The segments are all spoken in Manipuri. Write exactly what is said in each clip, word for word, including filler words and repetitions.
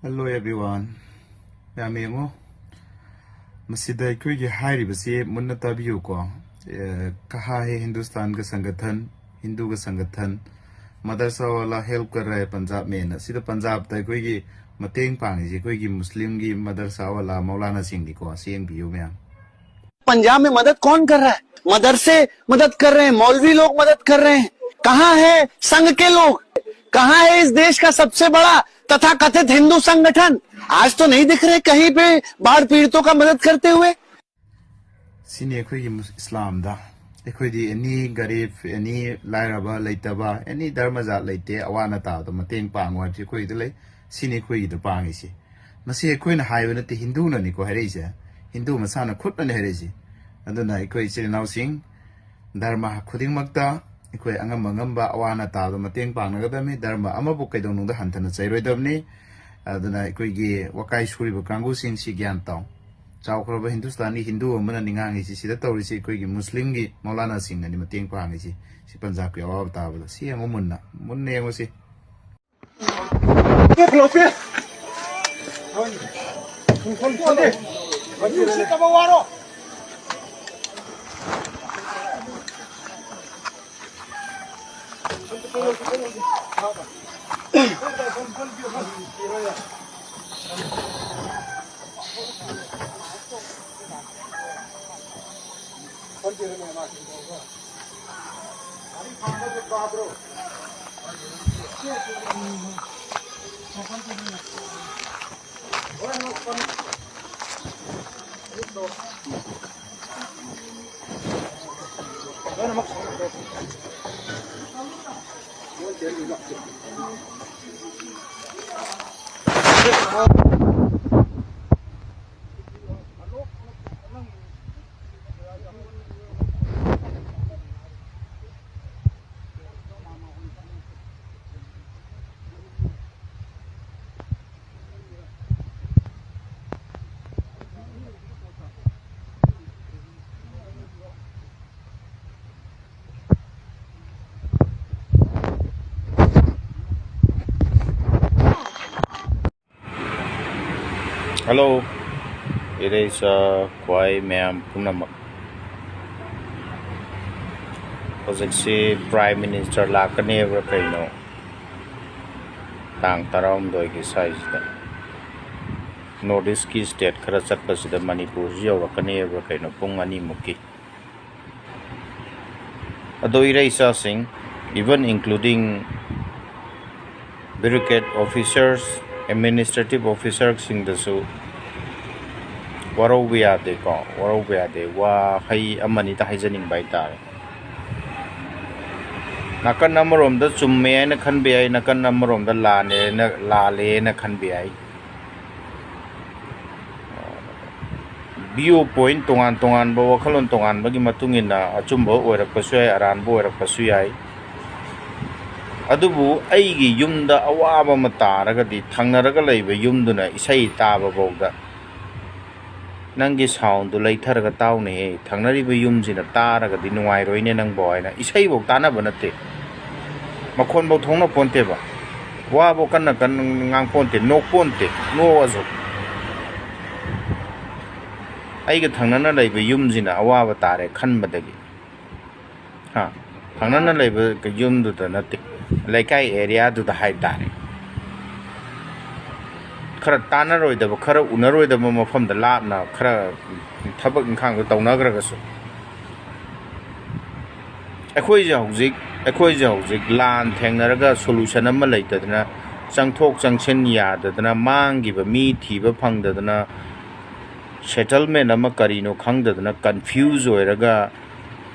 Hello everyone. ꯌꯥꯝ ꯌꯦꯡꯉꯣ, ꯃꯁꯤꯗ ꯑꯩꯈꯣꯏꯒꯤ ꯍꯥꯏꯔꯤꯕꯁꯤ ꯃꯨꯟꯅ ꯇꯥꯕꯤꯌꯨꯀꯣ꯫ ꯑꯦ, ꯀꯍꯥ ꯍꯦ ꯍꯤꯟꯗꯨꯁꯇꯥꯟ ꯀ ꯁꯪꯒꯊꯟ, ꯍꯤꯟꯗꯨ ꯀ ꯁꯪꯒꯊꯟ, ꯃꯗꯔꯁꯥ ꯋꯥꯂꯥ ꯍꯦꯜꯞ ꯀꯔ ꯔꯍꯥ ꯍꯦ ꯄꯟꯖꯥꯕ ꯃꯦꯟ꯫ ꯁꯤꯗ ꯄꯟꯖꯥꯕꯇ ꯑꯩꯈꯣꯏꯒꯤ ꯃꯇꯦꯡ ꯄꯥꯡꯉꯤꯁꯤ ꯑꯩꯈꯣꯏꯒꯤ ꯃꯨꯁꯂꯤꯝꯒꯤ ꯃꯗꯔꯁꯥ ꯋꯥꯂꯥ ꯃꯧꯂꯥꯅꯥꯁꯤꯡꯅꯤꯀꯣ꯫ ꯁꯤ ꯌꯦꯡꯕꯤꯌꯨ ꯃꯌꯥꯝ꯫ पंजाब में मदद कौन कर रहा है? मदरसे मदद कर रहे हैं, मौलवी लोग मदद कर रहे हैं। कहाँ है संघ के लोग? कहाँ है इस देश का सबसे बड़ा तथाकथित हिंदू संगठन? आज तो नहीं दिख रहे कहीं पे बाढ़ पीड़ितों का मदद करते हुए। ꯁꯤꯅꯤ ꯑꯩꯈꯣꯏꯒꯤ ꯃꯨꯁ-, ꯏꯁꯂꯥꯝꯗ ꯑꯩꯈꯣꯏꯗꯤ ꯑꯦꯅꯤ ꯒꯔꯤꯕ, ꯑꯦꯅꯤ ꯂꯥꯏꯔꯕ, ꯂꯩꯇꯕ, ꯑꯦꯅꯤ ꯙꯔꯃ ꯖꯥꯠ ꯂꯩꯇꯦ, ꯑꯋꯥ ꯑꯅꯥ ꯇꯥꯕꯗ ꯃꯇꯦꯡ ꯄꯥꯡꯉꯨ ꯍꯥꯏꯕꯁꯤ ꯑꯩꯈꯣꯏꯗ ꯂꯩ꯫ ꯁꯤꯅꯤ ꯑꯩꯈꯣꯏꯒꯤꯗ ꯄꯥꯡꯉꯤꯁꯤ꯫ ꯃꯁꯤ ꯑꯩꯈꯣꯏꯅ ꯍꯥꯏꯕ ꯅꯠꯇꯦ, ꯍꯤꯟꯗꯨꯅꯅꯤꯀꯣ ꯍꯥꯏꯔꯛꯏꯁꯦ꯫ ꯍꯤꯟꯗꯨ ꯃꯁꯥꯅ ꯈꯨꯠꯅꯅꯤ ꯍꯥꯏꯔꯛꯏꯁꯦ꯫ ꯑꯗꯨꯅ ꯑꯩꯈꯣꯏ ꯏꯆꯤꯜ ꯏꯅꯥꯎꯁꯤꯡ, ꯙꯔꯃ ꯈꯨꯗꯤꯡꯃꯛꯇ ꯑꯩꯈꯣꯏ ꯑꯉꯝ ꯑꯉꯝꯕ ꯑꯋꯥ ꯑꯅꯥ ꯇꯥꯕꯗ ꯃꯇꯦꯡ ꯄꯥꯡꯅꯒꯗꯕꯅꯤ꯫ ꯙꯔꯃ ꯑꯃꯕꯨ ꯀꯩꯗꯧꯅꯨꯡꯗ ꯍꯟꯊꯅ ꯆꯩꯔꯣꯏꯗꯕꯅꯤ꯫ ꯑꯗꯨꯅ ꯑꯩꯈꯣꯏꯒꯤ ꯋꯥꯀꯥꯏ ꯁꯨꯔꯤꯕ ꯀꯥꯡꯕꯨꯁꯤꯡꯁꯤ ꯒ꯭ꯌꯥꯟ ꯇꯥꯎ꯫ ꯆꯥꯎꯈ꯭ꯔꯕ ꯍꯤꯟꯗꯨꯁꯇꯥꯟꯒꯤ ꯍꯤꯟꯗꯨ ꯑꯃꯅꯅꯤ ꯉꯥꯡꯉꯤꯁꯤ꯫ ꯁꯤꯗ ꯇꯧꯔꯤꯁꯤ ꯑꯩꯈꯣꯏꯒꯤ ꯃꯨꯁꯂꯤꯝꯒꯤ ꯃꯧꯂꯥꯅꯥꯁꯤꯡꯅꯅꯤ ꯃꯇꯦꯡ ꯄꯥꯡꯉꯤꯁꯤ꯫ ꯁꯤ ꯄꯟꯖꯥꯕꯀꯤ ꯑꯋꯥꯕ ꯇꯥꯕꯗ꯫ ꯁꯤ ꯌꯦꯡꯉꯨ ꯃꯨꯟꯅ, ꯃꯨꯟꯅ ꯌꯦꯡꯉꯨ ꯁꯤ꯫ Hello, ꯏꯔꯩꯆꯥ ꯈ꯭ꯋꯥꯏ ꯃꯌꯥꯝ ꯄꯨꯝꯅꯃꯛ꯫ ꯍꯧꯖꯤꯛꯁꯤ Prime Minister ꯂꯥꯛꯀꯅꯦꯕ꯭ꯔꯥ ꯀꯩꯅꯣ, ꯇꯥꯡ ꯇꯔꯥꯍꯨꯝꯗꯣꯏꯒꯤ ꯁ꯭ꯋꯥꯏꯁꯤꯗ꯫ North Eastꯀꯤ state ꯈꯔ ꯆꯠꯄꯁꯤꯗ ꯃꯅꯤꯄꯨꯔꯁꯤ ꯌꯧꯔꯛꯀꯅꯦꯕ꯭ꯔꯥ ꯀꯩꯅꯣ, ꯄꯨꯡ ꯑꯅꯤꯃꯨꯛꯀꯤ꯫ ꯑꯗꯣ ꯏꯔꯩꯆꯥꯁꯤꯡ, even including bureaucrat officers, administrative officerꯁꯤꯡꯗꯁꯨ ꯋꯥꯔꯧꯕ ꯌꯥꯗꯦꯀꯣ, ꯋꯥꯔꯧꯕ ꯌꯥꯗꯦ꯫ ꯋꯥꯍꯩ ꯑꯃꯅꯤꯗ ꯍꯥꯏꯖꯅꯤꯡꯕ ꯍꯥꯏꯇꯥꯔꯦ꯫ ꯅꯥꯀꯟ ꯑꯃꯔꯣꯝꯗ ꯆꯨꯝꯃꯦ ꯍꯥꯏꯅ ꯈꯟꯕ ꯌꯥꯏ, ꯅꯥꯀꯟ ꯑꯃꯔꯣꯝꯗ ꯂꯥꯜꯂꯦꯅ, ꯂꯥꯜꯂꯦꯅ ꯈꯟꯕ ꯌꯥꯏ꯫ View point ꯇꯣꯉꯥꯟ ꯇꯣꯉꯥꯟꯕ, ꯋꯥꯈꯜꯂꯣꯟ ꯇꯣꯉꯥꯟꯕꯒꯤ ꯃꯇꯨꯡ ꯏꯟꯅ ꯑꯆꯨꯝꯕ ꯑꯣꯏꯔꯛꯄꯁꯨ ꯌꯥꯏ, ꯑꯔꯥꯟꯕ ꯑꯣꯏꯔꯛꯄꯁꯨ ꯌꯥꯏ꯫ ꯑꯗꯨꯕꯨ ꯑꯩꯒꯤ ꯌꯨꯝꯗ ꯑꯋꯥꯕ ꯑꯃ ꯇꯥꯔꯒꯗꯤ ꯊꯪꯅꯔꯒ ꯂꯩꯕ ꯌꯨꯝꯗꯨꯅ ꯏꯁꯩ ꯇꯥꯕ ꯐꯥꯎꯗ "ꯅꯪꯒꯤ soundꯗꯨ ꯂꯩꯊꯔꯒ ꯇꯥꯎꯅꯦꯍꯦ, ꯊꯪꯅꯔꯤꯕ ꯌꯨꯝꯁꯤꯅ ꯇꯥꯔꯒꯗꯤ ꯅꯨꯡꯉꯥꯏꯔꯣꯏꯅꯦ ꯅꯪꯕꯣ" ꯍꯥꯏꯅ ꯏꯁꯩꯐꯧ ꯇꯥꯅꯕ ꯅꯠꯇꯦ, ꯃꯈꯣꯟꯐꯧ ꯊꯣꯛꯅ ꯄꯣꯟꯇꯦꯕ꯫ ꯋꯥꯕꯨ ꯀꯟꯅ ꯀꯟꯅ ꯉꯥꯡꯄꯣꯟꯇꯦ, ꯅꯣꯛꯄꯣꯟꯇꯦ, ꯅꯣꯛꯑꯁꯨ꯫ ꯑꯩꯒ ꯊꯪꯅꯅ ꯂꯩꯕ ꯌꯨꯝꯁꯤꯅ ꯑꯋꯥꯕ ꯇꯥꯔꯦ ꯈꯟꯕꯗꯒꯤ, ꯍꯥ, ꯊꯪꯅꯅ ꯂꯩꯕ ꯌꯨꯝꯗꯨꯗ ꯅꯠꯇꯦ, ꯂꯩꯀꯥꯏ areaꯗꯨꯗ ꯍꯥꯏ ꯇꯥꯔꯦ, ꯈꯔ ꯇꯥꯅꯔꯣꯏꯗꯕ, ꯈꯔ ꯎꯅꯔꯣꯏꯗꯕ ꯃꯐꯝꯗ ꯂꯥꯞꯅ ꯈꯔ ꯊꯕꯛ ꯏꯪꯈꯥꯡꯗꯣ ꯇꯧꯅꯈ꯭ꯔꯒꯁꯨ, ꯑꯩꯈꯣꯏꯁꯦ ꯍꯧꯖꯤꯛ, ꯑꯩꯈꯣꯏꯁꯦ ꯍꯧꯖꯤꯛ ꯂꯥꯟ ꯊꯦꯡꯅꯔꯒ solution ꯑꯃ ꯂꯩꯇꯗꯅ, ꯆꯪꯊꯣꯛ ꯆꯪꯁꯤꯟ ꯌꯥꯗꯗꯅ, ꯃꯥꯡꯈꯤꯕ ꯃꯤ ꯊꯤꯕ ꯐꯪꯗꯗꯅ, settlement ꯑꯃ ꯀꯔꯤꯅꯣ ꯈꯪꯗꯗꯅ confuse ꯑꯣꯏꯔꯒ,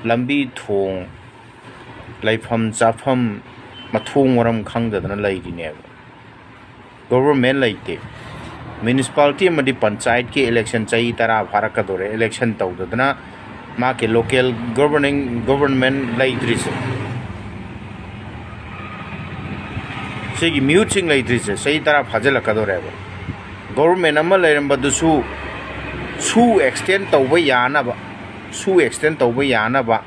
ꯂꯝꯕꯤ ꯊꯣꯡ, ꯂꯩꯐꯝ ꯆꯥꯐꯝ, ꯃꯊꯣꯡ ꯃꯔꯝ ꯈꯪꯗꯗꯅ ꯂꯩꯔꯤꯅꯦꯕ꯫ Government ꯂꯩꯇꯦ꯫ Municipality ꯑꯃꯗꯤ ꯄꯟꯆꯥꯌꯠꯀꯤ election ꯆꯍꯤ ꯇꯔꯥ ꯐꯥꯔꯛꯀꯗꯧꯔꯦ, election ꯇꯧꯗꯗꯅ ꯃꯥꯒꯤ local governing, government ꯂꯩꯇ꯭ꯔꯤꯁꯦ꯫ ꯁꯤꯒꯤ ꯃꯤꯍꯨꯠꯁꯤꯡ ꯂꯩꯇ꯭ꯔꯤꯁꯦ ꯆꯍꯤ ꯇꯔꯥ ꯐꯥꯖꯤꯜꯂꯛꯀꯗꯧꯔꯦꯕ꯫ Government ꯑꯃ ꯂꯩꯔꯝꯕꯗꯨꯁꯨ ꯁꯨ extend ꯇꯧꯕ ꯌꯥꯅꯕ, ꯁꯨ extend ꯇꯧꯕ ꯌꯥꯅꯕ,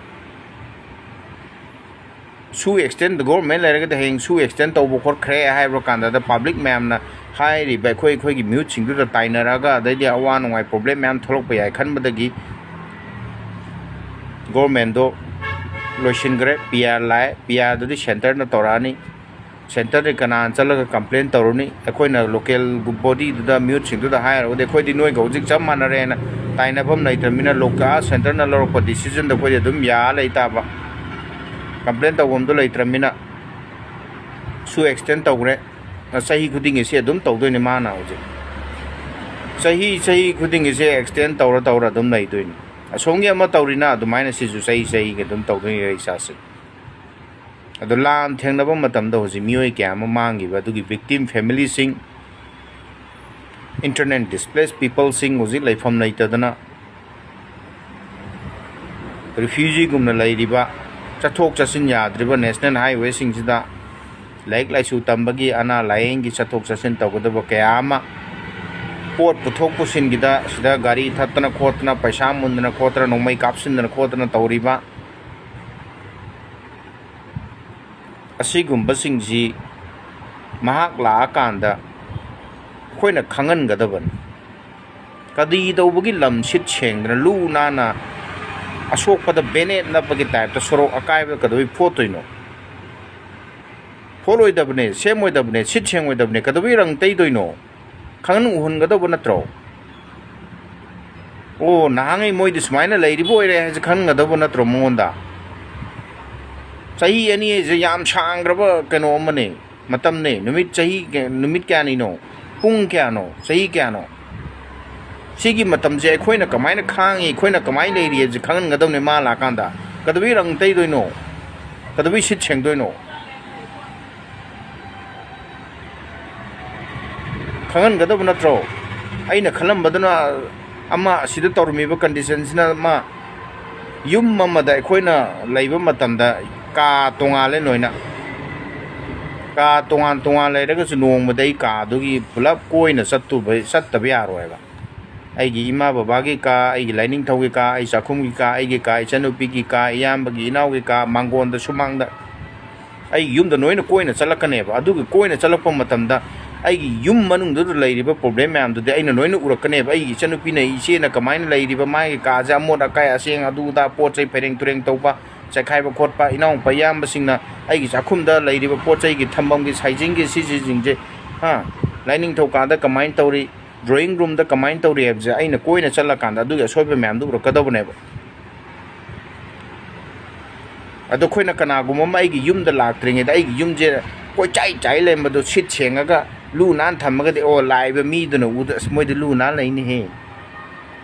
ꯁꯨ extend, government ꯂꯩꯔꯒꯗꯤ ꯍꯌꯦꯡ ꯁꯨ extend ꯇꯧꯕ ꯈꯣꯠꯈ꯭ꯔꯦ ꯍꯥꯏꯕ ꯀꯥꯟꯗ public ꯃꯌꯥꯝꯅ ꯍꯥꯏꯔꯤꯕ ꯑꯩꯈꯣꯏ ꯑꯩꯈꯣꯏꯒꯤ ꯃꯤꯍꯨꯠꯁꯤꯡꯗꯨꯗ ꯇꯥꯏꯅꯔꯒ, ꯑꯗꯩꯗꯤ ꯑꯋꯥ ꯅꯨꯡꯉꯥꯏ problem ꯃꯌꯥꯝ ꯊꯣꯛꯂꯛꯄ ꯌꯥꯏ ꯈꯟꯕꯗꯒꯤ government ꯗꯣ ꯂꯣꯏꯁꯤꯟꯈ꯭ꯔꯦ꯫ P R ꯂꯥꯛꯑꯦ, P R ꯗꯨꯗꯤ centre ꯅ ꯇꯧꯔꯛꯑꯅꯤ꯫ Centre ꯗ ꯀꯅꯥꯅ ꯆꯠꯂꯒ complain ꯇꯧꯔꯨꯅꯤ? ꯑꯩꯈꯣꯏꯅ local body ꯗꯨꯗ ꯃꯤꯍꯨꯠꯁꯤꯡꯗꯨꯗ ꯍꯥꯏꯔꯨꯔꯗꯤ ꯑꯩꯈꯣꯏꯗꯤ ꯅꯣꯏꯒ ꯍꯧꯖꯤꯛ ꯆꯞ ꯃꯥꯟꯅꯔꯦꯅ ꯇꯥꯏꯅꯐꯝ ꯂꯩꯇ꯭ꯔꯕꯅꯤꯅ, local centre ꯅ ꯂꯧꯔꯛꯄ decision ꯗ ꯑꯩꯈꯣꯏꯗꯤ ꯑꯗꯨꯝ ꯌꯥ ꯂꯩ ꯇꯥꯕ꯫ Complain ꯇꯧꯐꯝꯗꯣ ꯂꯩꯇ꯭ꯔꯕꯅꯤꯅ ꯁꯨ extend ꯇꯧꯈ꯭ꯔꯦ꯫ ꯆꯍꯤ ꯈꯨꯗꯤꯡꯒꯤ ꯁꯤ ꯑꯗꯨꯝ ꯇꯧꯗꯣꯏꯅꯤ ꯃꯥꯅ ꯍꯧꯖꯤꯛ꯫ ꯆꯍꯤ, ꯆꯍꯤ ꯈꯨꯗꯤꯡꯒꯤ ꯁꯤ extend ꯇꯧꯔ ꯇꯧꯔ ꯑꯗꯨꯝ ꯂꯩꯗꯣꯏꯅꯤ꯫ ꯑꯁꯣꯝꯒꯤ ꯑꯃ ꯇꯧꯔꯤꯅ ꯑꯗꯨꯃꯥꯏꯅ ꯁꯤꯁꯨ ꯆꯍꯤ ꯆꯍꯤꯒꯤ ꯑꯗꯨꯝ ꯇꯧꯗꯣꯏꯅꯤ ꯏꯆꯥꯁꯤꯡ꯫ ꯑꯗꯣ ꯂꯥꯟ ꯊꯦꯡꯅꯕ ꯃꯇꯝꯗ ꯍꯧꯖꯤꯛ ꯃꯤꯑꯣꯏ ꯀꯌꯥ ꯑꯃ ꯃꯥꯡꯈꯤꯕ ꯑꯗꯨꯒꯤ victim family ꯁꯤꯡ, internally displaced people ꯁꯤꯡ ꯍꯧꯖꯤꯛ ꯂꯩꯐꯝ ꯂꯩꯇꯗꯅ refugee ꯒꯨꯝꯅ ꯂꯩꯔꯤꯕ, ꯆꯠꯊꯣꯛ ꯆꯠꯁꯤꯟ ꯌꯥꯗ꯭ꯔꯤꯕ national highway ꯁꯤꯡꯁꯤꯗ ꯂꯥꯏꯔꯤꯛ ꯂꯥꯏꯁꯨ ꯇꯝꯕꯒꯤ, ꯑꯅꯥ ꯂꯥꯏꯌꯦꯡꯒꯤ ꯆꯠꯊꯣꯛ ꯆꯠꯁꯤꯟ ꯇꯧꯒꯗꯕ ꯀꯌꯥ ꯑꯃ, ꯄꯣꯠ ꯄꯨꯊꯣꯛ ꯄꯨꯁꯤꯟꯒꯤꯗ ꯁꯤꯗ ꯒꯥꯔꯤ ꯊꯠꯇꯅ ꯈꯣꯠꯇꯅ, ꯄꯩꯁꯥ ꯃꯨꯟꯗꯅ ꯈꯣꯠꯇꯅ, ꯅꯣꯡꯃꯩ ꯀꯥꯞꯁꯤꯟꯗꯅ ꯈꯣꯠꯇꯅ ꯇꯧꯔꯤꯕ ꯑꯁꯤꯒꯨꯝꯕꯁꯤꯡꯁꯤ ꯃꯍꯥꯛ ꯂꯥꯛꯑꯀꯥꯟꯗ ꯑꯩꯈꯣꯏꯅ ꯈꯪꯍꯟꯒꯗꯕꯅꯤ꯫ ꯀꯔꯤ ꯇꯧꯕꯒꯤ ꯂꯝ ꯁꯤꯠ ꯁꯦꯡꯗꯅ ꯂꯨ ꯅꯥꯟꯅ ꯑꯁꯣꯛꯄꯗ ꯕꯦꯅꯦꯠ ꯅꯞꯄꯒꯤ type ꯇ ꯁꯣꯔꯣꯛ ꯑꯀꯥꯏꯕꯗ ꯀꯩꯗꯧꯕꯩ ꯐꯣꯠꯇꯣꯏꯅꯣ? ꯐꯣꯠꯂꯣꯏꯗꯕꯅꯦ, ꯁꯦꯝꯃꯣꯏꯗꯕꯅꯦ, ꯁꯤꯠ ꯁꯦꯡꯉꯣꯏꯗꯕꯅꯦ, ꯀꯩꯗꯧꯕꯩ ꯔꯪ ꯇꯩꯗꯣꯏꯅꯣ? ꯈꯪꯍꯟ ꯎꯍꯟꯒꯗꯧꯕ ꯅꯠꯇ꯭ꯔꯣ? ꯑꯣ, ꯅꯍꯥꯟꯉꯩ ꯃꯣꯏꯗꯤ ꯁꯨꯃꯥꯏꯅ ꯂꯩꯔꯤꯕ ꯑꯣꯏꯔꯦ ꯍꯥꯏꯁꯦ ꯈꯪꯒꯗꯧꯕ ꯅꯠꯇ꯭ꯔꯣ ꯃꯉꯣꯟꯗ? ꯆꯍꯤ ꯑꯅꯤ ꯍꯥꯏꯁꯦ ꯌꯥꯝ ꯁꯥꯡꯈ꯭ꯔꯕ ꯀꯩꯅꯣ ꯑꯃꯅꯦ, ꯃꯇꯝꯅꯦ꯫ ꯅꯨꯃꯤꯠ, ꯆꯍꯤ ꯀ-, ꯅꯨꯃꯤꯠ ꯀꯌꯥꯅꯤꯅꯣ? ꯄꯨꯡ ꯀꯌꯥꯅꯣ? ꯆꯍꯤ ꯀꯌꯥꯅꯣ? ꯁꯤꯒꯤ ꯃꯇꯝꯁꯦ ꯑꯩꯈꯣꯏꯅ ꯀꯃꯥꯏꯅ ꯈꯥꯡꯉꯤ, ꯑꯩꯈꯣꯏꯅ ꯀꯃꯥꯏꯅ ꯂꯩꯔꯤ ꯍꯥꯏꯕꯁꯦ ꯈꯪꯍꯟꯒꯗꯕꯅꯦ ꯃꯥ ꯂꯥꯛꯀꯥꯟꯗ꯫ ꯀꯩꯗꯧꯕꯩ ꯔꯪ ꯇꯩꯗꯣꯏꯅꯣ? ꯀꯩꯗꯧꯕꯩ ꯁꯤꯠ ꯁꯦꯡꯗꯣꯏꯅꯣ? ꯈꯪꯍꯟꯒꯗꯕ ꯅꯠꯇ꯭ꯔꯣ? ꯑꯩꯅ ꯈꯜꯂꯝꯕꯗꯨꯅ ꯑꯃ, ꯑꯁꯤꯗ ꯇꯧꯔꯝꯃꯤꯕ condition ꯁꯤꯅ ꯑꯃ, ꯌꯨꯝ ꯑꯃꯗ ꯑꯩꯈꯣꯏꯅ ꯂꯩꯕ ꯃꯇꯝꯗ ꯀꯥ ꯇꯣꯉꯥꯜꯂꯦ ꯂꯣꯏꯅ꯫ ꯀꯥ ꯇꯣꯉꯥꯟ ꯇꯣꯉꯥꯟ ꯂꯩꯔꯒꯁꯨ ꯅꯣꯡꯃꯗ ꯑꯩ ꯀꯥꯗꯨꯒꯤ ꯄꯨꯂꯞ ꯀꯣꯏꯅ ꯆꯠꯇꯨꯕ, ꯆꯠꯇꯕ ꯌꯥꯔꯣꯏꯕ꯫ ꯑꯩꯒꯤ ꯏꯃꯥ ꯕꯕꯥꯒꯤ ꯀꯥ, ꯑꯩꯒꯤ ꯂꯥꯏꯅꯤꯡꯊꯧꯒꯤ ꯀꯥ, ꯑꯩ ꯆꯥꯛꯈꯨꯝꯒꯤ ꯀꯥ, ꯑꯩꯒꯤ ꯀꯥ, ꯏꯆꯟꯅꯨꯄꯤꯒꯤ ꯀꯥ, ꯏꯌꯥꯝꯕꯒꯤ, ꯏꯅꯥꯎꯒꯤ ꯀꯥ, ꯃꯥꯡꯒꯣꯟꯗ ꯁꯨꯃꯥꯡꯗ ꯑꯩꯒꯤ ꯌꯨꯝꯗ ꯂꯣꯏꯅ ꯀꯣꯏꯅ ꯆꯠꯂꯛꯀꯅꯦꯕ꯫ ꯑꯗꯨꯒꯤ ꯀꯣꯏꯅ ꯆꯠꯂꯛꯄ ꯃꯇꯝꯗ ꯑꯩꯒꯤ ꯌꯨꯝ ꯃꯅꯨꯡꯗꯨꯗ ꯂꯩꯔꯤꯕ ꯄ꯭ꯔꯣꯕ꯭ꯂꯦꯝ ꯃꯌꯥꯝꯗꯨꯗꯤ ꯑꯩꯅ ꯂꯣꯏꯅ ꯎꯔꯛꯀꯅꯦꯕ꯫ ꯑꯩꯒꯤ ꯏꯆꯟꯅꯨꯄꯤꯅ, ꯏꯆꯦꯅ ꯀꯃꯥꯏꯅ ꯂꯩꯔꯤꯕ, ꯃꯥꯒꯤ ꯀꯥꯁꯦ ꯑꯃꯣꯠ ꯑꯀꯥꯏ, ꯑꯁꯦꯡ ꯑꯗꯨ ꯑꯗꯥ, ꯄꯣꯠ ꯆꯩ ꯐꯩꯔꯦꯡ ꯇꯨꯔꯦꯡ ꯇꯧꯕ, ꯆꯥꯏꯈꯥꯏꯕ ꯈꯣꯠꯄ, ꯏꯅꯥꯎꯄꯥ ꯏꯌꯥꯝꯕꯁꯤꯡꯅ ꯑꯩꯒꯤ ꯆꯥꯛꯈꯨꯝꯗ ꯂꯩꯔꯤꯕ ꯄꯣꯠ ꯆꯩꯒꯤ ꯊꯝꯐꯝꯒꯤ ꯁꯥꯏꯖꯤꯡꯒꯤ ꯁꯤꯁꯤꯡꯁꯦ, ꯍꯥ, ꯂꯥꯏꯅꯤꯡꯊꯧ ꯀꯥꯗ ꯀꯃꯥꯏꯅ ꯇꯧꯔꯤ, ꯗ꯭ꯔꯣꯌꯤꯡ ꯔꯨꯝꯗ ꯀꯃꯥꯏꯅ ꯇꯧꯔꯤ ꯍꯥꯏꯕꯁꯦ ꯑꯩꯅ ꯀꯣꯏꯅ ꯆꯠꯂꯀꯥꯟꯗ ꯑꯗꯨꯒꯤ ꯑꯁꯣꯏꯕ ꯃꯌꯥꯝꯗꯨ ꯎꯔꯛꯀꯗꯧꯕꯅꯦꯕ꯫ ꯑꯗꯣ ꯑꯩꯈꯣꯏꯅ ꯀꯅꯥꯒꯨꯝꯕ ꯑꯃ ꯑꯩꯒꯤ ꯌꯨꯝꯗ ꯂꯥꯛꯇ꯭ꯔꯤꯉꯩꯗ ꯑꯩꯒꯤ ꯌꯨꯝꯁꯦ ꯀꯣꯏꯆꯥꯏ ꯆꯥꯏ ꯂꯩꯔꯝꯕꯗꯣ ꯁꯤꯠ ꯁꯦꯡꯉꯒ ꯂꯨ ꯅꯥꯟꯅ ꯊꯝꯃꯒꯗꯤ, ꯑꯣ, ꯂꯥꯛꯏꯕ ꯃꯤꯗꯨꯅ ꯎꯗ, "ꯑꯁ, ꯃꯣꯏꯗꯤ ꯂꯨ ꯅꯥꯟꯅ ꯂꯩꯅꯦꯍꯦ,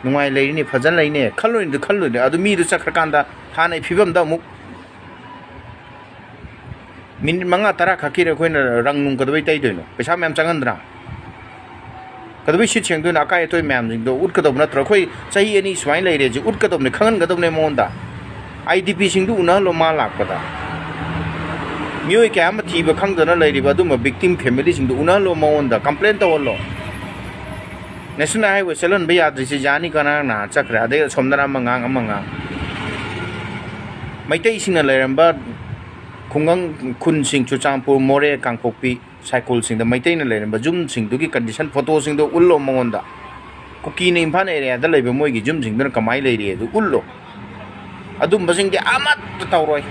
ꯅꯨꯡꯉꯥꯏ ꯂꯩꯔꯤꯅꯦ, ꯐꯖꯅ ꯂꯩꯅꯦ" ꯈꯜꯂꯣꯏꯅꯗꯤ ꯈꯜꯂꯣꯏꯅꯦ꯫ ꯑꯗꯨ ꯃꯤꯗꯨ ꯆꯠꯈ꯭ꯔꯀꯥꯟꯗ ꯍꯥꯟꯅꯩ ꯐꯤꯕꯝꯗ ꯑꯃꯨꯛ ꯃꯤꯅꯤꯠ ꯃꯉꯥ ꯇꯔꯥ ꯈꯛꯀꯤꯗ ꯑꯩꯈꯣꯏꯅ ꯔꯪ ꯅꯨꯡ ꯀꯩꯗꯧꯕꯩ ꯇꯩꯗꯣꯏꯅꯣ? ꯄꯩꯁꯥ ꯃꯌꯥꯝ ꯆꯪꯍꯟꯗ꯭ꯔꯥ? ꯀꯩꯗꯧꯕꯩ ꯁꯤꯠ ꯁꯦꯡꯗꯣꯏꯅꯣ? ꯑꯀꯥꯏ ꯑꯇꯣꯏ ꯃꯌꯥꯝꯁꯤꯡꯗꯣ ꯎꯠꯀꯗꯧꯕ ꯅꯠꯇ꯭ꯔꯣ? ꯑꯩꯈꯣꯏ ꯆꯍꯤ ꯑꯅꯤ ꯁꯨꯃꯥꯏꯅ ꯂꯩꯔꯦꯁꯦ ꯎꯠꯀꯗꯧꯕꯅꯦ, ꯈꯪꯍꯟꯒꯗꯧꯕꯅꯦ ꯃꯉꯣꯟꯗ꯫ ꯑꯥꯏ ꯗꯤ ꯄꯤꯁꯤꯡꯗꯨ ꯎꯅꯍꯜꯂꯣ ꯃꯥ ꯂꯥꯛꯄꯗ꯫ ꯃꯤꯑꯣꯏ ꯀꯌꯥ ꯑꯃ ꯊꯤꯕ ꯈꯪꯗꯅ ꯂꯩꯔꯤꯕ ꯑꯗꯨꯝꯕ ꯕꯤꯛꯇꯤꯝ ꯐꯦꯃꯤꯂꯤꯁꯤꯡꯗꯨ ꯎꯅꯍꯜꯂꯣ ꯃꯉꯣꯟꯗ, ꯀꯝꯄ꯭ꯂꯦꯟ ꯇꯧꯍꯜꯂꯣ꯫ ꯅꯦꯁꯅꯦꯜ ꯍꯥꯏꯋꯦ ꯆꯠꯍꯟꯕ ꯌꯥꯗ꯭ꯔꯤꯁꯦ ꯌꯥꯅꯤ ꯀꯅꯥ ꯅꯍꯥꯟ ꯆꯠꯈ꯭ꯔꯦ, ꯑꯗꯩ ꯑꯁꯣꯝꯗꯅ ꯑꯃ ꯉꯥꯡ ꯑꯃ ꯉꯥꯡ꯫ ꯃꯩꯇꯩꯁꯤꯡꯅ ꯂꯩꯔꯝꯕ ꯈꯨꯡꯒꯪ ꯈꯨꯟꯁꯤꯡ, ꯆꯨꯔꯆꯥꯟꯄꯨꯔ, ꯃꯣꯔꯦ, ꯀꯥꯡꯄꯣꯛꯄꯤ, ꯁꯥꯏꯀꯨꯜꯁꯤꯡꯗ ꯃꯩꯇꯩꯅ ꯂꯩꯔꯝꯕ ꯌꯨꯝꯁꯤꯡꯗꯨꯒꯤ ꯀꯟꯗꯤꯁꯟ ꯐꯣꯇꯣꯁꯤꯡꯗꯣ ꯎꯠꯂꯣ ꯃꯉꯣꯟꯗ꯫ ꯀꯨꯀꯤꯅ ꯏꯝꯐꯥꯜ ꯑꯦꯔꯤꯌꯥꯗ ꯂꯩꯕ ꯃꯣꯏꯒꯤ ꯌꯨꯝꯁꯤꯡꯗꯨꯅ ꯀꯃꯥꯏꯅ ꯂꯩꯔꯤ ꯑꯗꯨ ꯎꯠꯂꯣ꯫ ꯑꯗꯨꯝꯕꯁꯤꯡꯗꯤ ꯑꯃꯠꯇ ꯇꯧꯔꯣꯏ꯫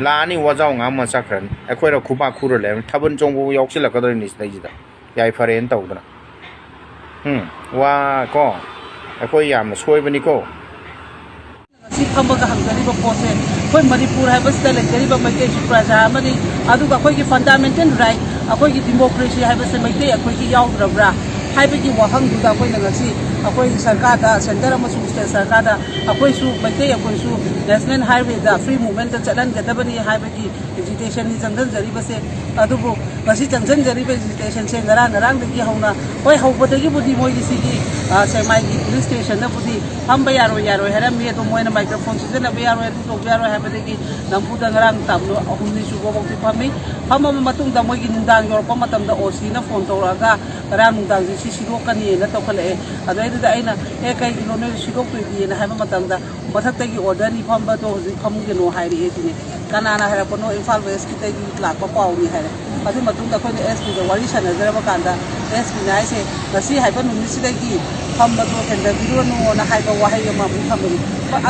ꯂꯥꯛꯑꯅꯤ, ꯋꯥꯖꯥꯎ ꯉꯥꯡꯕ ꯆꯠꯈ꯭ꯔꯅꯤ꯫ ꯑꯩꯈꯣꯏꯅ ꯈꯨꯕꯥꯛ ꯈꯨꯔ ꯂꯩꯔꯅꯤ, ꯊꯥꯕꯜ ꯆꯣꯡꯕꯕꯨ ꯌꯥꯎꯁꯤꯜꯂꯛꯀꯗꯧꯔꯤꯅꯤ ꯁꯤꯗꯩꯁꯤꯗ꯫ ꯌꯥꯏꯐꯔꯦꯅ ꯇꯧꯗꯅ꯫ ꯎꯝ, ꯋꯥ ꯀꯣ, ꯑꯩꯈꯣꯏ ꯌꯥꯝꯅ ꯁꯣꯏꯕꯅꯤꯀꯣ꯫ ꯉꯁꯤ ꯐꯝꯃꯒ ꯍꯪꯖꯔꯤꯕ ꯄꯣꯠꯁꯦ, ꯑꯩꯈꯣꯏ ꯃꯅꯤꯄꯨꯔ ꯍꯥꯏꯕꯁꯤꯗ ꯂꯩꯖꯔꯤꯕ ꯃꯩꯇꯩꯁꯨ ꯄ꯭ꯔꯖꯥ ꯑꯃꯅꯤ, ꯑꯗꯨꯒ ꯑꯩꯈꯣꯏꯒꯤ ꯐꯟꯗꯥꯃꯦꯟꯇꯦꯜ ꯔꯥꯏꯠ, ꯑꯩꯈꯣꯏꯒꯤ ꯗꯤꯃꯣꯀ꯭ꯔꯦꯁꯤ ꯍꯥꯏꯕꯁꯦ ꯃꯩꯇꯩ ꯑꯩꯈꯣꯏꯒꯤ ꯌꯥꯎꯗ꯭ꯔꯕ꯭ꯔꯥ ꯍꯥꯏꯕꯒꯤ ꯋꯥꯍꯪꯗꯨꯗ ꯑꯩꯈꯣꯏꯅ ꯉꯁꯤ ꯑꯩꯈꯣꯏ ꯁꯔꯀꯥꯔꯗ, ꯁꯦꯟꯇꯔ ꯑꯃꯁꯨꯡ ꯁ꯭ꯇꯦꯠ ꯁꯔꯀꯥꯔꯗ ꯑꯩꯈꯣꯏꯁꯨ, ꯃꯩꯇꯩ ꯑꯩꯈꯣꯏꯁꯨ ꯅꯦꯁꯅꯦꯜ ꯍꯥꯏꯋꯦꯗ ꯐ꯭ꯔꯤ ꯃꯨꯚꯃꯦꯟꯇ ꯆꯠꯍꯟꯒꯗꯕꯅꯤ ꯍꯥꯏꯕꯒꯤ ꯑꯦꯖꯤꯇꯦꯁꯟꯅꯤ ꯆꯪꯁꯤꯟꯖꯔꯤꯕꯁꯦ꯫ ꯑꯗꯨꯕꯨ ꯉꯁꯤ ꯆꯪꯁꯤꯟꯖꯔꯤꯕ ꯑꯦꯖꯤꯇꯦꯁꯟꯁꯦ ꯉꯔꯥꯡ ꯉꯔꯥꯡꯗꯒꯤ ꯍꯧꯅ, ꯍꯣꯏ, ꯍꯧꯕꯗꯒꯤꯕꯨꯗꯤ ꯃꯣꯏꯒꯤ ꯁꯤꯒꯤ, ꯑ, ꯁꯦꯛꯃꯥꯏꯒꯤ ꯄꯨꯂꯤꯁ ꯁ꯭ꯇꯦꯁꯟꯗꯕꯨꯗꯤ ꯐꯝꯕ ꯌꯥꯔꯣꯏ, ꯌꯥꯔꯣꯏ ꯍꯥꯏꯔꯝꯃꯤ꯫ ꯑꯗꯣ ꯃꯣꯏꯅ ꯃꯥꯏꯀ꯭ꯔꯣꯐꯣꯟ ꯁꯤꯖꯤꯟꯅꯕ ꯌꯥꯔꯣꯏ, ꯑꯗꯨ ꯇꯧꯕ ꯌꯥꯔꯣꯏ ꯍꯥꯏꯕꯗꯒꯤ ꯅꯝꯐꯨꯗ ꯉꯔꯥꯡ ꯇꯥꯕꯗꯣ ꯑꯍꯨꯝꯅꯤ ꯁꯨꯕꯐꯥꯎꯗꯤ ꯐꯝꯃꯤ꯫ ꯐꯝꯃꯕ ꯃꯇꯨꯡꯗ ꯃꯣꯏꯒꯤ ꯅꯨꯡꯗꯥꯡ ꯌꯧꯔꯛꯄ ꯃꯇꯝꯗ ꯑꯣ ꯁꯤꯅ ꯐꯣꯟ ꯇꯧꯔꯛꯑꯒ ꯉꯔꯥꯡ ꯅꯨꯡꯗꯥꯡꯁꯦ ꯁꯤ ꯁꯤꯗꯣꯛꯀꯅꯤꯅ ꯇꯧꯈꯠꯂꯛꯑꯦ꯫ ꯑꯗꯩꯗꯨꯗ ꯑꯩꯅ, "ꯑꯦ, ꯀꯩꯒꯤꯅꯣ ꯅꯣꯏ ꯁꯤꯗꯣꯛꯇꯣꯏꯗꯤꯅ?" ꯍꯥꯏꯕ ꯃꯇꯝꯗ, "ꯃꯊꯛꯇꯒꯤ ꯑꯣꯔꯗꯔꯅꯤ, ꯐꯝꯕꯗꯣ ꯍꯧꯖꯤꯛ ꯐꯝꯒꯅꯣ ꯍꯥꯏꯔꯛꯑꯦ" ꯁꯤꯅꯤ꯫ ꯀꯅꯥꯅ ꯍꯥꯏꯔꯛꯄꯅꯣ? ꯏꯝꯐꯥꯜ ꯋꯦꯁꯀꯤꯗꯒꯤ ꯂꯥꯛꯄ ꯄꯥꯎꯅꯤ ꯍꯥꯏꯔꯦ꯫ ꯑꯗꯨ ꯃꯇꯨꯡꯗ ꯑꯩꯈꯣꯏꯅ ꯑꯦꯁ ꯄꯤꯒ ꯋꯥꯔꯤ ꯁꯥꯟꯅꯖꯔꯕ ꯀꯥꯟꯗ, ꯑꯦꯁ ꯄꯤꯅ ꯍꯥꯏꯁꯦ, "ꯉꯁꯤ ꯍꯥꯏꯕ ꯅꯨꯃꯤꯠꯁꯤꯗꯒꯤ ꯐꯝꯕꯗꯣ ꯍꯦꯟꯊꯕꯤꯔꯨꯔꯅꯨꯅ" ꯍꯥꯏꯕ ꯋꯥꯍꯩ ꯑꯃ ꯑꯃꯨꯛ ꯊꯝꯕꯅꯤ꯫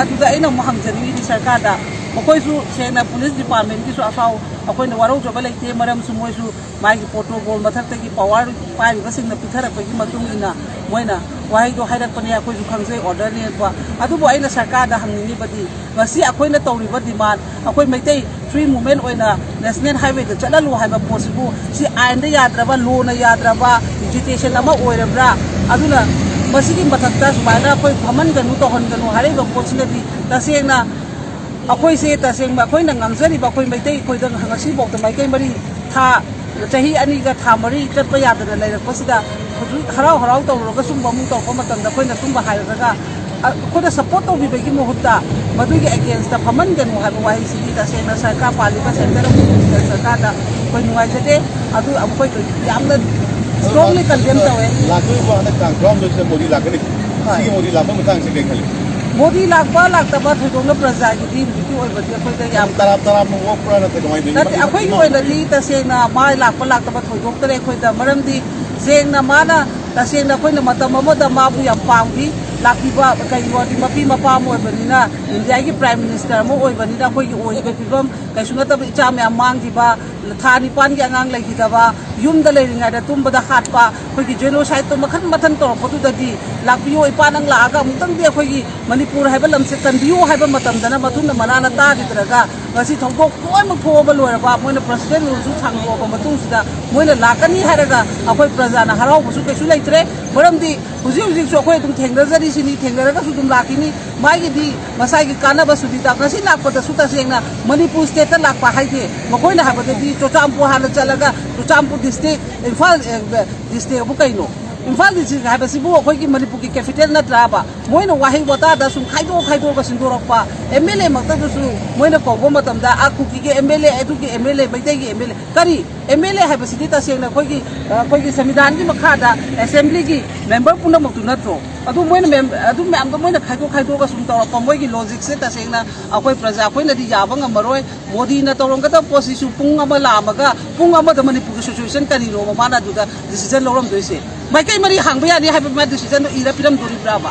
ꯑꯗꯨꯗ ꯑꯩꯅ ꯑꯃꯨꯛ ꯍꯪꯖꯅꯤꯡꯉꯤꯗꯤ ꯁꯔꯀꯥꯔꯗ, ꯃꯈꯣꯏꯁꯨ ꯁꯦꯡꯅ ꯄꯨꯂꯤꯁ ꯗꯤꯄꯥꯔꯠꯃꯦꯟꯒꯤꯁꯨ ꯑꯐꯥꯎ ꯑꯩꯈꯣꯏꯅ ꯋꯥꯔꯧꯖꯕ ꯂꯩꯇꯦ, ꯃꯔꯝꯁꯨ ꯃꯣꯏꯁꯨ ꯃꯥꯒꯤ ꯄ꯭ꯔꯣꯇꯣꯀꯣꯜ ꯃꯊꯛꯇꯒꯤ ꯄꯋꯥꯔ ꯄꯥꯏꯔꯤꯕꯁꯤꯡꯅ ꯄꯤꯊꯔꯛꯄꯒꯤ ꯃꯇꯨꯡ ꯏꯟꯅ ꯃꯣꯏꯅ ꯋꯥꯍꯩꯗꯣ ꯍꯥꯏꯔꯛꯄꯅꯦ, ꯑꯩꯈꯣꯏꯁꯨ ꯈꯪꯖꯩ ꯑꯣꯔꯗꯔꯅꯦꯕ꯫ ꯑꯗꯨꯕꯨ ꯑꯩꯅ ꯁꯔꯀꯥꯔꯗ ꯍꯪꯅꯤꯡꯉꯤꯕꯗꯤ, ꯉꯁꯤ ꯑꯩꯈꯣꯏꯅ ꯇꯧꯔꯤꯕ ꯗꯤꯃꯥꯟ, ꯑꯩꯈꯣꯏ ꯃꯩꯇꯩ ꯐ꯭ꯔꯤ ꯃꯨꯚꯃꯦꯟ ꯑꯣꯏꯅ ꯅꯦꯁꯅꯦꯜ ꯍꯥꯏꯋꯦꯗ ꯆꯠꯍꯜꯂꯨ ꯍꯥꯏꯕ ꯄꯣꯠꯁꯤꯕꯨ, ꯁꯤ ꯑꯥꯏꯟꯗ ꯌꯥꯗ꯭ꯔꯕ, ꯂꯣꯅ ꯌꯥꯗ꯭ꯔꯕ ꯑꯦꯖꯤꯇꯦꯁꯟ ꯑꯃ ꯑꯣꯏꯔꯕ꯭ꯔꯥ? ꯑꯗꯨꯅ ꯃꯁꯤꯒꯤ ꯃꯊꯛꯇ ꯁꯨꯃꯥꯏꯅ ꯑꯩꯈꯣꯏ ꯐꯝꯍꯟꯒꯅꯨ, ꯇꯧꯍꯟꯒꯅꯨ ꯍꯥꯏꯔꯤꯕ ꯄꯣꯠꯁꯤꯅꯗꯤ ꯇꯁꯦꯡꯅ ꯑꯩꯈꯣꯏꯁꯦ, ꯇꯁꯦꯡꯅ ꯑꯩꯈꯣꯏꯅ ꯉꯥꯡꯖꯔꯤꯕ, ꯑꯩꯈꯣꯏ ꯃꯩꯇꯩ, ꯑꯩꯈꯣꯏꯗ ꯉꯁꯤꯐꯥꯎꯗ ꯃꯥꯏꯀꯩ ꯃꯔꯤ, ꯊꯥ, ꯆꯍꯤ ꯑꯅꯤꯒ ꯊꯥ ꯃꯔꯤ ꯆꯠꯄ ꯌꯥꯗꯅ ꯂꯩꯔꯛꯄꯁꯤꯗ, ꯍꯧꯖꯤꯛ ꯍꯔꯥꯎ ꯍꯔꯥꯎ ꯇꯧꯔꯨꯔꯒ ꯁꯨꯝꯕ ꯑꯃꯨꯛ ꯇꯧꯔꯛꯄ ꯃꯇꯝꯗ, ꯑꯩꯈꯣꯏꯅ ꯁꯨꯝꯕ ꯍꯥꯏꯔꯒ ꯑꯩꯈꯣꯏꯗ ꯁꯞꯄꯣꯔꯠ ꯇꯧꯕꯤꯕꯒꯤ ꯃꯍꯨꯠꯇ ꯃꯗꯨꯒꯤ ꯑꯦꯒꯦꯟꯁꯇ ꯐꯝꯍꯟꯒꯅꯨ ꯍꯥꯏꯕ ꯋꯥꯍꯩꯁꯤꯗꯤ ꯇꯁꯦꯡꯅ ꯁꯔꯀꯥꯔ, ꯄꯥꯜꯂꯤꯕ ꯁꯦꯟꯇꯔ ꯑꯃꯁꯨꯡ ꯁ꯭ꯇꯦꯠ ꯁꯔꯀꯥꯔꯗ ꯑꯩꯈꯣꯏ ꯅꯨꯡꯉꯥꯏꯖꯗꯦ꯫ ꯑꯗꯨ ꯑꯩꯈꯣꯏ ꯌꯥꯝꯅ ꯁ꯭ꯇꯔꯣꯡꯂꯤ ꯀꯟꯗꯦꯝ ꯇꯧꯋꯦ꯫ ꯂꯥꯛꯇꯣꯔꯤꯕ ꯍꯟꯗꯛ ꯇꯥꯡ ꯇꯔꯥꯍꯨꯝꯗꯣꯏꯁꯤꯗ ꯃꯣꯗꯤ ꯂꯥꯛꯀꯅꯤ꯫ ꯁꯤꯒꯤ ꯃꯣꯗꯤ ꯂꯥꯛꯄ ꯃꯇꯥꯡꯁꯤ ꯀꯩ ꯈꯜꯂꯤ? ꯃꯣꯗꯤ ꯂꯥꯛꯄ ꯂꯥꯛꯇꯕ ꯊꯣꯏꯗꯣꯛꯅ ꯄ꯭ꯔꯖꯥꯒꯤꯗꯤ ꯍꯧꯖꯤꯛꯀꯤ ꯑꯣꯏꯕꯗꯤ ꯑꯩꯈꯣꯏꯗ ꯌꯥꯝ ꯇꯔꯥꯝ ꯇꯔꯥꯝꯅ ꯑꯣꯛꯄ꯭ꯔꯥ ꯅꯠꯇ꯭ꯔꯒ ꯀꯃꯥꯏꯅ ꯇꯧꯔꯤꯅꯣ? ꯅꯠꯇꯦ, ꯑꯩꯈꯣꯏꯒꯤ ꯑꯣꯏꯅꯗꯤ ꯇꯁꯦꯡꯅ ꯃꯥ ꯂꯥꯛꯄ ꯂꯥꯛꯇꯕ ꯊꯣꯏꯗꯣꯛꯇꯔꯦ ꯑꯩꯈꯣꯏꯗ꯫ ꯃꯔꯝꯗꯤ ꯁꯦꯡꯅ ꯃꯥꯅ, ꯇꯁꯦꯡꯅ ꯑꯩꯈꯣꯏꯅ ꯃꯇꯝ ꯑꯃꯗ ꯃꯥꯕꯨ ꯌꯥꯝ ꯄꯥꯝꯈꯤ꯫ ꯂꯥꯛꯄꯤꯕ ꯀꯩꯅꯣꯗꯤ ꯃꯄꯤ ꯃꯄꯥ ꯑꯃ ꯑꯣꯏꯕꯅꯤꯅ, ꯏꯟꯗꯤꯌꯥꯒꯤ ꯄ꯭ꯔꯥꯏꯝ ꯃꯤꯅꯤꯁꯇꯔ ꯑꯃ ꯑꯣꯏꯕꯅꯤꯅ ꯑꯩꯈꯣꯏꯒꯤ ꯑꯣꯏꯔꯤꯕ ꯐꯤꯕꯝ ꯀꯩꯁꯨ ꯅꯠꯇꯕ, ꯏꯆꯥ ꯃꯌꯥꯝ ꯃꯥꯡꯈꯤꯕ, ꯊꯥ ꯅꯤꯄꯥꯟꯒꯤ ꯑꯉꯥꯡ ꯂꯩꯈꯤꯗꯕ, ꯌꯨꯝꯗ ꯂꯩꯔꯤꯉꯩꯗ ꯇꯨꯝꯕꯗ ꯍꯥꯠꯄ, ꯑꯩꯈꯣꯏꯒꯤ ꯖꯦꯅꯣꯁꯥꯏꯠꯇꯣ ꯃꯈꯟ ꯃꯊꯟ ꯇꯧꯔꯛꯄꯗꯨꯗꯗꯤ, "ꯂꯥꯛꯄꯤꯌꯣ, ꯏꯄꯥ, ꯅꯪ ꯂꯥꯛꯑꯒ ꯑꯃꯨꯛꯇꯪꯗꯤ ꯑꯩꯈꯣꯏꯒꯤ ꯃꯅꯤꯄꯨꯔ ꯍꯥꯏꯕ ꯂꯝꯁꯦ ꯀꯟꯕꯤꯌꯨ" ꯍꯥꯏꯕ ꯃꯇꯝꯗꯅ ꯃꯊꯨꯝꯅ ꯃꯅꯥꯅ ꯇꯥꯈꯤꯗ꯭ꯔꯒ, ꯉꯁꯤ ꯊꯧꯗꯣꯛ ꯂꯣꯏꯅꯃꯛ ꯊꯣꯛꯑꯕ ꯂꯣꯏꯔꯕ, ꯃꯣꯏꯅ ꯄ꯭ꯔꯁꯤꯗꯦꯟ ꯔꯨꯜꯁꯨ ꯁꯥꯡꯗꯣꯛꯑꯕ ꯃꯇꯨꯡꯁꯤꯗ ꯃꯣꯏꯅ ꯂꯥꯛꯀꯅꯤ ꯍꯥꯏꯔꯒ ꯑꯩꯈꯣꯏ ꯄ꯭ꯔꯖꯥꯅ ꯍꯔꯥꯎꯕꯁꯨ ꯀꯩꯁꯨ ꯂꯩꯇ꯭ꯔꯦ꯫ ꯃꯔꯝꯗꯤ ꯍꯧꯖꯤꯛ ꯍꯧꯖꯤꯛꯁꯨ ꯑꯩꯈꯣꯏ ꯑꯗꯨꯝ ꯊꯦꯡꯅꯖꯔꯤꯁꯤꯅꯤ, ꯊꯦꯡꯅꯔꯒꯁꯨ ꯑꯗꯨꯝ ꯂꯥꯛꯈꯤꯅꯤ꯫ ꯃꯥꯒꯤꯗꯤ ꯃꯁꯥꯒꯤ ꯀꯥꯟꯅꯕ ꯁꯨꯕꯤꯗ꯫ ꯉꯁꯤ ꯂꯥꯛꯄꯗꯁꯨ ꯇꯁꯦꯡꯅ ꯃꯅꯤꯄꯨꯔ ꯁ꯭ꯇꯦꯠꯇ ꯂꯥꯛꯄ ꯍꯥꯏꯁꯦ, ꯃꯈꯣꯏꯅ ꯍꯥꯏꯕꯗꯗꯤ ꯆꯨꯔꯆꯥꯟꯄꯨꯔ ꯍꯥꯟꯅ ꯆꯠꯂꯒ ꯆꯨꯔꯆꯥꯟꯄꯨꯔ ꯗꯤꯁꯇ꯭ꯔꯤꯛ, ꯏꯝꯐꯥꯜ, ꯑꯦ, ꯗꯤꯁꯇ꯭ꯔꯤꯛ ꯑꯕꯨ ꯀꯩꯅꯣ? ꯏꯝꯐꯥꯜ ꯗꯤꯁꯇ꯭ꯔꯤꯛ ꯍꯥꯏꯕꯁꯤꯕꯨ ꯑꯩꯈꯣꯏꯒꯤ ꯃꯅꯤꯄꯨꯔꯒꯤ ꯀꯦꯄꯤꯇꯦꯜ ꯅꯠꯇ꯭ꯔꯥꯕ? ꯃꯣꯏꯅ ꯋꯥꯍꯩ ꯋꯥꯇꯥꯗ ꯁꯨꯝ ꯈꯥꯏꯗꯣꯛ ꯈꯥꯏꯗꯣꯛꯑꯒ ꯁꯤꯟꯗꯣꯔꯛꯄ꯫ ꯑꯦꯝ ꯑꯦꯜ ꯑꯦ ꯃꯛꯇꯗꯁꯨ ꯃꯣꯏꯅ ꯀꯧꯕ ꯃꯇꯝꯗ ꯑꯥ ꯀꯨꯀꯤꯒꯤ ꯑꯦꯝ ꯑꯦꯜ ꯑꯦ, ꯑꯗꯨꯒꯤ ꯑꯦꯝ ꯑꯦꯜ ꯑꯦ, ꯃꯩꯇꯩꯒꯤ ꯑꯦꯝ ꯑꯦꯜ ꯑꯦ꯫ ꯀꯔꯤ ꯑꯦꯝ ꯑꯦꯜ ꯑꯦ ꯍꯥꯏꯕꯁꯤꯗꯤ ꯇꯁꯦꯡꯅ ꯑꯩꯈꯣꯏꯒꯤ, ꯑ, ꯑꯩꯈꯣꯏꯒꯤ ꯁꯪꯕꯤꯙꯥꯟꯒꯤ ꯃꯈꯥꯗ ꯑꯦꯁꯦꯝꯕ꯭ꯂꯤꯒꯤ ꯃꯦꯝꯕꯔ ꯄꯨꯝꯅꯃꯛꯇꯨ ꯅꯠꯇ꯭ꯔꯣ? ꯑꯗꯨ ꯃꯣꯏꯅ ꯃꯦꯝ-, ꯑꯗꯨ ꯃꯌꯥꯝꯗꯣ ꯃꯣꯏꯅ ꯈꯥꯏꯗꯣꯛ ꯈꯥꯏꯗꯣꯛꯑꯒ ꯁꯨꯝ ꯇꯧꯔꯛꯄ ꯃꯣꯏꯒꯤ ꯂꯣꯖꯤꯛꯁꯦ ꯇꯁꯦꯡꯅ ꯑꯩꯈꯣꯏ ꯄ꯭ꯔꯖꯥ ꯑꯩꯈꯣꯏꯅꯗꯤ ꯌꯥꯕ ꯉꯝꯃꯔꯣꯏ꯫ ꯃꯣꯗꯤꯅ ꯇꯧꯔꯝꯒꯗꯕ ꯄꯣꯠꯁꯤꯁꯨ ꯄꯨꯡ ꯑꯃ ꯂꯥꯛꯑꯝꯃꯒ ꯄꯨꯡ ꯑꯃꯗ ꯃꯅꯤꯄꯨꯔꯒꯤ ꯁꯤꯆꯨꯋꯦꯁꯟ ꯀꯔꯤꯅꯣꯕ ꯃꯥꯅ ꯑꯗꯨꯗ ꯗꯤꯁꯤꯖꯟ ꯂꯧꯔꯝꯗꯣꯏꯁꯦ? ꯃꯥꯏꯀꯩ ꯃꯔꯤ ꯍꯥꯡꯕ ꯌꯥꯅꯤ ꯍꯥꯏꯕ ꯃꯥ ꯗꯤꯁꯤꯖꯟꯗꯣ ꯏꯔ ꯄꯤꯔꯝꯗꯣꯔꯤꯕ꯭ꯔꯥꯕ?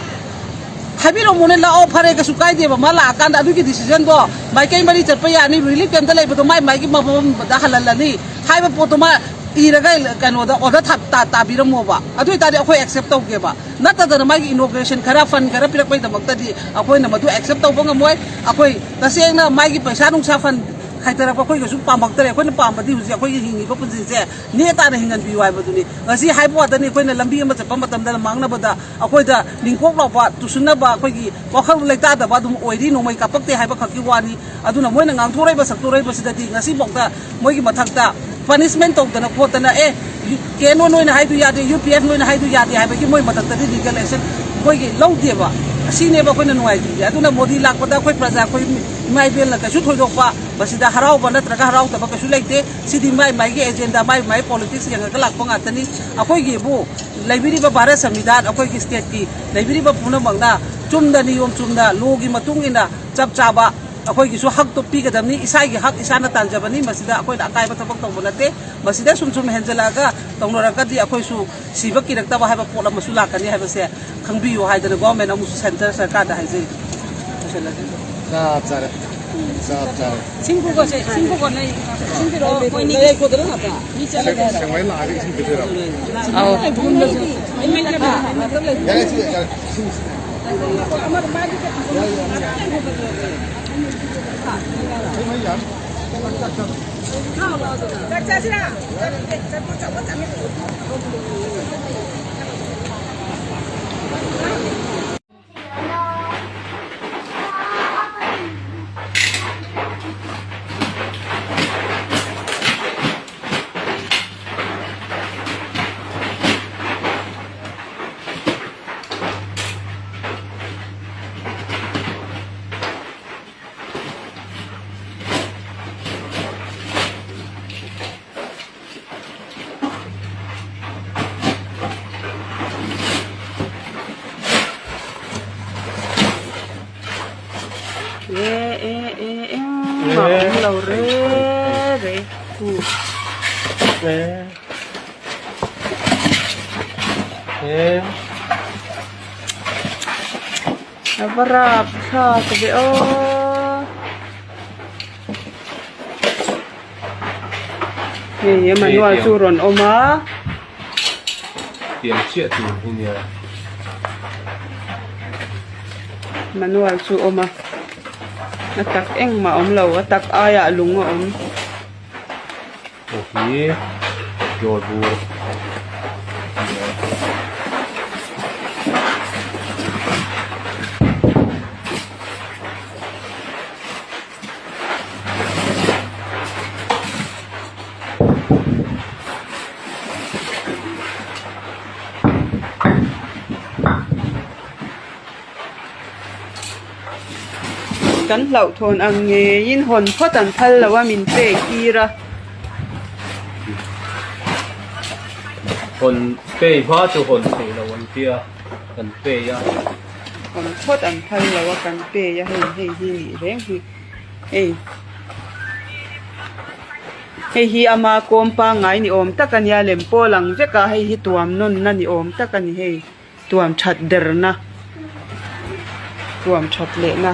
ꯍꯥꯏꯕꯤꯔꯝꯃꯣꯅꯦ, ꯂꯥꯛꯑꯣ, ꯐꯔꯦ, ꯀꯩꯁꯨ ꯀꯥꯏꯗꯦꯕ꯫ ꯃꯥ ꯂꯥꯛꯑꯀꯥꯟꯗ ꯑꯗꯨꯒꯤ ꯗꯤꯁꯤꯖꯟꯗꯣ ꯃꯥꯏꯀꯩ ꯃꯔꯤ ꯆꯠꯄ ꯌꯥꯅꯤ, ꯔꯤꯂꯤꯐ ꯀꯦꯝꯞꯇ ꯂꯩꯕꯗꯣ ꯃꯥꯏ ꯃꯥꯏꯒꯤ ꯃꯐꯝꯗ ꯍꯜꯍꯜꯂꯅꯤ ꯍꯥꯏꯕ ꯄꯣꯠꯇꯣ ꯃꯥ ꯏꯔꯒ ꯀꯩꯅꯣꯗ ꯑꯣꯔꯗꯔ ꯇꯥꯕꯤꯔꯝꯃꯣꯕ꯫ ꯑꯗꯨ ꯑꯣꯏꯇꯥꯔꯗꯤ ꯑꯩꯈꯣꯏ ꯑꯦꯛꯁꯦꯞ ꯇꯧꯒꯦꯕ꯫ ꯅꯠꯇꯗꯅ ꯃꯥꯒꯤ ꯏꯅꯣꯒ꯭ꯔꯦꯁꯟ ꯈꯔ, ꯐꯟ ꯈꯔ ꯄꯤꯔꯛꯄꯩꯗꯃꯛꯇꯗꯤ ꯑꯩꯈꯣꯏꯅ ꯃꯗꯨ ꯑꯦꯛꯁꯦꯞ ꯇꯧꯕ ꯉꯝꯃꯣꯏ꯫ ꯑꯩꯈꯣꯏ ꯇꯁꯦꯡꯅ ꯃꯥꯒꯤ ꯄꯩꯁꯥ ꯅꯨꯡꯁꯥ ꯐꯟ ꯈꯥꯏꯊꯔꯛꯄ ꯑꯩꯈꯣꯏ ꯀꯩꯁꯨ ꯄꯥꯝꯃꯛꯇꯔꯦ꯫ ꯑꯩꯈꯣꯏꯅ ꯄꯥꯝꯕꯗꯤ ꯍꯧꯖꯤꯛ ꯑꯩꯈꯣꯏꯒꯤ ꯍꯤꯡꯉꯤꯕ ꯄꯨꯟꯁꯤꯁꯦ ꯅꯦ ꯇꯥꯅ ꯍꯤꯡꯍꯟꯕꯤꯌꯨ ꯍꯥꯏꯕꯗꯨꯅꯤ꯫ ꯉꯁꯤ ꯍꯥꯏꯕ ꯋꯥꯗꯅꯤ, ꯑꯩꯈꯣꯏꯅ ꯂꯝꯕꯤ ꯑꯃ ꯆꯠꯄ ꯃꯇꯝꯗ ꯃꯥꯡꯅꯕꯗ ꯑꯩꯈꯣꯏꯗ ꯅꯤꯡꯀꯣꯛ ꯂꯥꯎꯕ, ꯇꯨꯁꯤꯟꯅꯕ, ꯑꯩꯈꯣꯏꯒꯤ ꯋꯥꯈꯜ ꯂꯩꯇꯥꯗꯕ ꯑꯗꯨꯝ ꯑꯣꯏꯔꯤ, ꯅꯣꯡꯃꯩ ꯀꯥꯞꯄꯛꯇꯦ ꯍꯥꯏꯕ ꯈꯛꯀꯤ ꯋꯥꯅꯤ꯫ ꯑꯗꯨꯅ ꯃꯣꯏꯅ ꯉꯥꯡꯊꯣꯔꯛꯏꯕ ꯁꯛꯇꯣꯔꯛꯏꯕꯁꯤꯗꯗꯤ ꯉꯁꯤꯐꯥꯎꯗ ꯃꯣꯏꯒꯤ ꯃꯊꯛꯇ ꯄꯅꯤꯁꯃꯦꯟ ꯇꯧꯗꯅ ꯈꯣꯠꯇꯅ, "ꯑꯦ, ꯌꯨ-, ꯀꯦ ꯑꯦꯟ ꯑꯣ ꯅꯣꯏꯅ ꯍꯥꯏꯗꯨ ꯌꯥꯗꯦ, ꯌꯨ ꯄꯤ ꯑꯦꯐ ꯅꯣꯏꯅ ꯍꯥꯏꯗꯨ ꯌꯥꯗꯦ" ꯍꯥꯏꯕꯒꯤ ꯃꯣꯏ ꯃꯊꯛꯇꯗꯤ ꯂꯤꯒꯦꯜ ꯑꯦꯛꯁꯟ ꯃꯣꯏꯒꯤ ꯂꯧꯗꯦꯕ꯫ ꯑꯁꯤꯅꯦꯕ ꯑꯩꯈꯣꯏꯅ ꯅꯨꯡꯉꯥꯏꯇ꯭ꯔꯤꯁꯦ꯫ ꯑꯗꯨꯅ ꯃꯣꯗꯤ ꯂꯥꯛꯄꯗ ꯑꯩꯈꯣꯏ ꯄ꯭ꯔꯖꯥ, ꯑꯩꯈꯣꯏ ꯏꯃꯥ ꯏꯕꯦꯜꯅ ꯀꯩꯁꯨ ꯊꯣꯏꯗꯣꯛꯄ ꯃꯁꯤꯗ ꯍꯔꯥꯎꯕ ꯅꯠꯇ꯭ꯔꯒ ꯍꯔꯥꯎꯗꯕ ꯀꯩꯁꯨ ꯂꯩꯇꯦ꯫ ꯁꯤꯗꯤ ꯃꯥꯏ ꯃꯥꯏꯒꯤ ꯑꯦꯖꯦꯟꯗꯥ, ꯃꯥꯏ ꯃꯥꯏ ꯄꯣꯂꯤꯇꯤꯛꯁ ꯌꯦꯡꯉꯒ ꯂꯥꯛꯄ ꯉꯥꯛꯇꯅꯤ꯫ ꯑꯩꯈꯣꯏꯒꯤꯕꯨ ꯂꯩꯕꯤꯔꯤꯕ ꯚꯥꯔꯠ ꯁꯪꯕꯤꯙꯥꯟ, ꯑꯩꯈꯣꯏꯒꯤ ꯁ꯭ꯇꯦꯠꯀꯤ ꯂꯩꯕꯤꯔꯤꯕ ꯄꯨꯝꯅꯃꯛꯅ ꯆꯨꯝꯅ, ꯅꯤꯌꯣꯝ ꯆꯨꯝꯅ, ꯂꯣꯒꯤ ꯃꯇꯨꯡ ꯏꯟꯅ ꯆꯞ ꯆꯥꯕ ꯑꯩꯈꯣꯏꯒꯤꯁꯨ ꯍꯛꯇꯣ ꯄꯤꯒꯗꯕꯅꯤ꯫ ꯏꯁꯥꯒꯤ ꯍꯛ ꯏꯁꯥꯅ ꯇꯥꯟꯖꯕꯅꯤ꯫ ꯃꯁꯤꯗ ꯑꯩꯈꯣꯏꯅ ꯑꯀꯥꯏꯕ ꯊꯕꯛ ꯇꯧꯕ ꯅꯠꯇꯦ꯫ ꯃꯁꯤꯗ ꯁꯨꯝ ꯁꯨꯝ ꯍꯦꯟꯖꯜꯂꯛꯑꯒ ꯇꯧꯅꯔꯒꯗꯤ ꯑꯩꯈꯣꯏꯁꯨ ꯁꯤꯕ ꯀꯤꯔꯛꯇꯕ ꯍꯥꯏꯕ ꯄꯣꯠ ꯑꯃꯁꯨ ꯂꯥꯛꯀꯅꯤ ꯍꯥꯏꯕꯁꯦ ꯈꯪꯕꯤꯌꯨ ꯍꯥꯏꯗꯅ ꯒꯣꯔꯃꯦꯟ ꯑꯃꯁꯨ ꯁꯦꯟꯇꯔ ꯁꯔꯀꯥꯔꯗ ꯍꯥꯏꯖꯔꯤ꯫ ꯂꯣꯏꯁꯤꯜꯂꯒꯦ꯫ ꯆꯞ ꯆꯥꯔꯦ꯫ ꯆꯞ ꯆꯥꯔꯦ꯫ ꯁꯤꯡ ꯄꯨꯈꯣꯁꯦ, ꯁꯤꯡ ꯄꯨꯈꯣ ꯅꯣꯏ꯫ ꯁꯤꯡ ꯄꯤꯔꯛꯑꯣ, ꯃꯣꯏꯅꯤ꯫ ꯂꯩ ꯀꯣꯠꯇꯅ ꯉꯥꯛꯇ꯫ ꯃꯤ ꯆꯠꯂꯒꯦ꯫ ꯁꯦꯡꯃꯥꯏ ꯂꯥꯛꯑꯒ ꯏꯁꯤꯡ ꯄꯤꯗꯣꯏꯔꯣ? ꯑꯧ꯫ ꯌꯥꯔꯦ, ꯁꯤ ꯌꯥꯔꯦ꯫ ꯏꯁꯤꯡ, ꯏꯁꯤꯡ꯫ ꯌꯥꯔꯦ, ꯌꯥꯔꯦ, ꯌꯥꯔꯦ꯫ ꯁꯦꯡꯃꯥꯏ ꯌꯥꯔꯦ꯫ ꯆꯥꯛ ꯆꯥꯁꯤꯔꯥ? Eh. Eh. A va rap ṭha ka ve aw. Hei, hei, manual chu rawn awm a. Tiang chiah tur hi nia. Manual chu awm a. A tak engmah awm lo, a tak aiah lung a awm. Hei hi drawer bur. Kan hlauhthawn ang ngeiin hawn phawt an phal lo a, min pay kir a. Hawn pay hma chu hawn theih lo an tia, kan pay a. Hawn phawt an phal lo a, kan pay a, hei, hei hi nih reng hi. Hei. Hei hi ama kawm pangngai ni awm tak a nia, lem pawl ang vek a, hei hi tuam nawnna ni awm tak a ni hei. Tuam ṭhat derna, tuam ṭhat lehna.